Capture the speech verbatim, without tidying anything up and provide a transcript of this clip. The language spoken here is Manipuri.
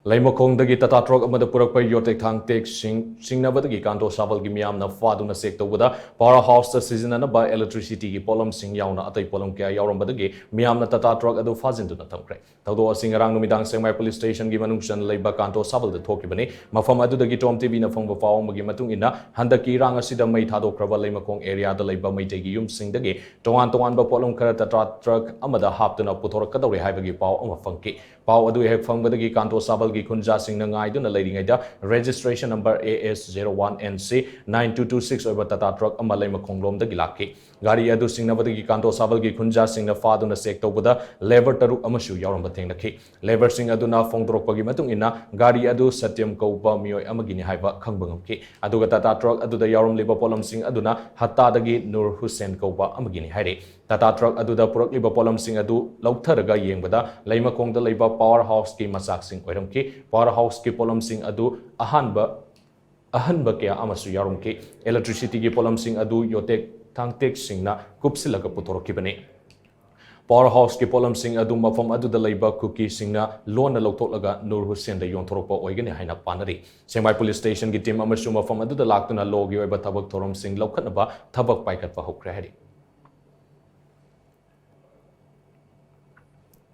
ꯂꯩꯃꯈꯣꯡꯗꯒꯤ ꯇꯥꯇꯥ ꯇ꯭ꯔꯛ ꯑꯃꯗ ꯄꯨꯔꯛꯄ ꯌꯣꯇꯦꯛ ꯊꯥꯡꯇꯦꯛꯁꯤꯡ ꯆꯤꯡꯅꯕꯗꯒꯤ ꯀꯥꯟꯇꯣ ꯁꯥꯕꯜꯒꯤ ꯃꯤꯌꯥꯝꯅ ꯐꯥꯗꯨꯅ ꯆꯦꯛ ꯇꯧꯕꯗ ꯄꯥꯋꯔ ꯍꯥꯎꯁꯇ ꯁꯤꯖꯤꯟꯅꯅꯕ ꯏꯂꯦꯛꯇ꯭ꯔꯤꯁꯤꯇꯤꯒꯤ ꯄꯣꯠꯂꯝꯁꯤꯡ ꯌꯥꯎꯅ ꯑꯇꯩ ꯄꯣꯠꯂꯝ ꯀꯌꯥ ꯌꯥꯎꯔꯝꯕꯗꯒꯤ ꯃꯤꯌꯥꯝꯅ ꯇꯥꯇꯥ ꯇ꯭ꯔꯛ ꯑꯗꯨ ꯐꯥꯖꯤꯟꯗꯨꯅ ꯊꯝꯈ꯭ꯔꯦ꯫ ꯊꯧꯗꯣꯛ ꯑꯁꯤ ꯉꯔꯥꯡ ꯅꯨꯃꯤꯗꯥꯡ ꯁꯦꯡꯃꯥꯏ ꯄꯨꯂꯤꯁ ꯁ꯭ꯇꯦꯁꯟꯒꯤ ꯃꯅꯨꯡ ꯆꯟꯅ ꯂꯩꯕ ꯀꯥꯟꯇꯣ ꯁꯥꯕꯜꯗ ꯊꯣꯛꯈꯤꯕꯅꯤ꯫ ꯃꯐꯝ ꯑꯗꯨꯗꯒꯤ ꯇꯣꯝ ꯇꯤꯚꯤꯅ ꯐꯪꯕ ꯄꯥꯎ ꯑꯃꯒꯤ ꯃꯇꯨꯡ ꯏꯟꯅ, ꯍꯟꯗꯛꯀꯤ ꯏꯔꯥꯡ ꯑꯁꯤꯗ ꯃꯩ ꯊꯥꯗꯣꯛꯈ꯭ꯔꯕ ꯂꯩꯃꯈꯣꯡ ꯑꯦꯔꯤꯌꯥꯗ ꯂꯩꯕ ꯃꯩꯇꯩꯒꯤ ꯌꯨꯝꯁꯤꯡꯗꯒꯤ ꯇꯣꯉꯥꯟ ꯇꯣꯉꯥꯟꯕ ꯄꯣꯠꯂꯝ ꯈꯔ ꯇꯥꯇꯥ ꯇ꯭ꯔꯛ ꯑꯃꯗ ꯍꯥꯞꯇꯨꯅ ꯄꯨꯊꯣꯔꯛꯀꯗꯧꯔꯦ ꯍꯥꯏꯕꯒꯤ ꯄꯥꯎ ꯑꯃ ꯐꯪꯈꯤ꯫ ꯄꯥꯎ ꯑꯗꯨ ꯍꯦꯛ ꯐꯪꯕꯗꯒꯤ ꯀꯥꯟꯇꯣ ꯁꯥꯕꯜꯒꯤ ꯈꯨꯟꯖꯥꯁꯤꯡꯅ ꯉꯥꯏꯗꯨꯅ ꯂꯩꯔꯤꯉꯩꯗ registration number A S zero one N C nine two two six ꯑꯣꯏꯕ ꯇꯥꯇꯥ ꯇ꯭ꯔꯛ ꯑꯃ ꯂꯩꯃꯈꯣꯡꯂꯣꯝꯗꯒꯤ ꯂꯥꯛꯈꯤ꯫ ꯒꯥꯔꯤ ꯑꯗꯨ ꯆꯤꯡꯅꯕꯗꯒꯤ ꯀꯥꯟꯇꯣ ꯁꯥꯕꯜꯒꯤ ꯈꯨꯟꯖꯥꯁꯤꯡꯅ ꯐꯥꯗꯨꯅ ꯆꯦꯛ ꯇꯧꯕꯗ ꯂꯦꯕꯔ ꯇꯔꯨꯛ ꯑꯃꯁꯨ ꯌꯥꯎꯔꯝꯕ ꯊꯦꯡꯅꯈꯤ꯫ ꯂꯦꯕꯔꯁꯤꯡ ꯑꯗꯨꯅ ꯐꯣꯡꯗꯣꯔꯛꯄꯒꯤ ꯃꯇꯨꯡ ꯏꯟꯅ, ꯒꯥꯔꯤ ꯑꯗꯨ ꯁꯇ꯭ꯌꯝ ꯀꯧꯕ ꯃꯤꯑꯣꯏ ꯑꯃꯒꯤꯅꯤ ꯍꯥꯏꯕ ꯈꯪꯕ ꯉꯝꯈꯤ꯫ ꯑꯗꯨꯒ ꯇꯥꯇꯥ ꯇ꯭ꯔꯛ ꯑꯗꯨꯗ ꯌꯥꯎꯔꯝꯂꯤꯕ ꯄꯣꯠꯂꯝꯁꯤꯡ ꯑꯗꯨꯅ ꯍꯠꯇꯥꯗꯒꯤ ꯅꯨꯔ ꯍꯨꯁꯦꯟ ꯀꯧꯕ ꯑꯃꯒꯤꯅꯤ ꯍꯥꯏꯔꯤ꯫ ꯇꯥꯇꯥ ꯇ꯭ꯔꯛ ꯑꯗꯨꯗ ꯄꯨꯔꯛꯂꯤꯕ ꯄꯣꯠꯂꯝꯁꯤꯡ ꯑꯗꯨ ꯂꯧꯊꯔꯒ ꯌꯦꯡꯕꯗ ꯂꯩꯃꯈꯣꯡꯗ ꯂꯩꯕ ꯄꯥꯋꯔ ꯍꯥꯎꯁꯀꯤ ꯃꯆꯥꯛꯁꯤꯡ ꯑꯣꯏꯔꯝꯈꯤ꯫ ꯄꯥꯋꯔ ꯍꯥꯎꯁꯀꯤ ꯄꯣꯠꯂꯝꯁꯤꯡ ꯑꯗꯨ ꯑꯍꯥꯟꯕ, ꯑꯍꯟꯕ ꯀꯌꯥ ꯑꯃꯁꯨ ꯌꯥꯎꯔꯝꯈꯤ꯫ ꯏꯂꯦꯛꯇ꯭ꯔꯤꯁꯤꯇꯤꯒꯤ ꯄꯣꯠꯂꯝꯁꯤꯡ ꯑꯗꯨ ꯌꯣꯇꯦꯛ ꯊꯥꯡꯇꯦꯛꯁꯤꯡꯅ ꯀꯨꯞꯁꯤꯜꯂꯒ ꯄꯨꯊꯣꯔꯛꯈꯤꯕꯅꯤ꯫ ꯄꯥꯋꯔ ꯍꯥꯎꯁꯀꯤ ꯄꯣꯠꯂꯝꯁꯤꯡ ꯑꯗꯨ ꯃꯐꯝ ꯑꯗꯨꯗ ꯂꯩꯕ ꯀꯨꯀꯤꯁꯤꯡꯅ ꯂꯣꯟꯅ ꯂꯧꯊꯣꯛꯂꯒ ꯅꯨꯔ ꯍꯨꯁꯦꯟꯗ ꯌꯣꯟꯊꯣꯔꯛꯄ ꯑꯣꯏꯒꯅꯤ ꯍꯥꯏꯅ ꯄꯥꯅꯔꯤ꯫ ꯁꯦꯡꯃꯥꯏ ꯄꯨꯂꯤꯁ ꯁ꯭ꯇꯦꯁꯟꯒꯤ ꯇꯤꯝ ꯑꯃꯁꯨ ꯃꯐꯝ ꯑꯗꯨꯗ ꯂꯥꯛꯇꯨꯅ ꯂꯣꯒꯤ ꯑꯣꯏꯕ ꯊꯕꯛ ꯊꯧꯔꯝꯁꯤꯡ ꯂꯧꯈꯠꯅꯕ ꯊꯕꯛ ꯄꯥꯏꯈꯠꯄ ꯍꯧꯈ꯭ꯔꯦ ꯍꯥꯏꯔꯤ꯫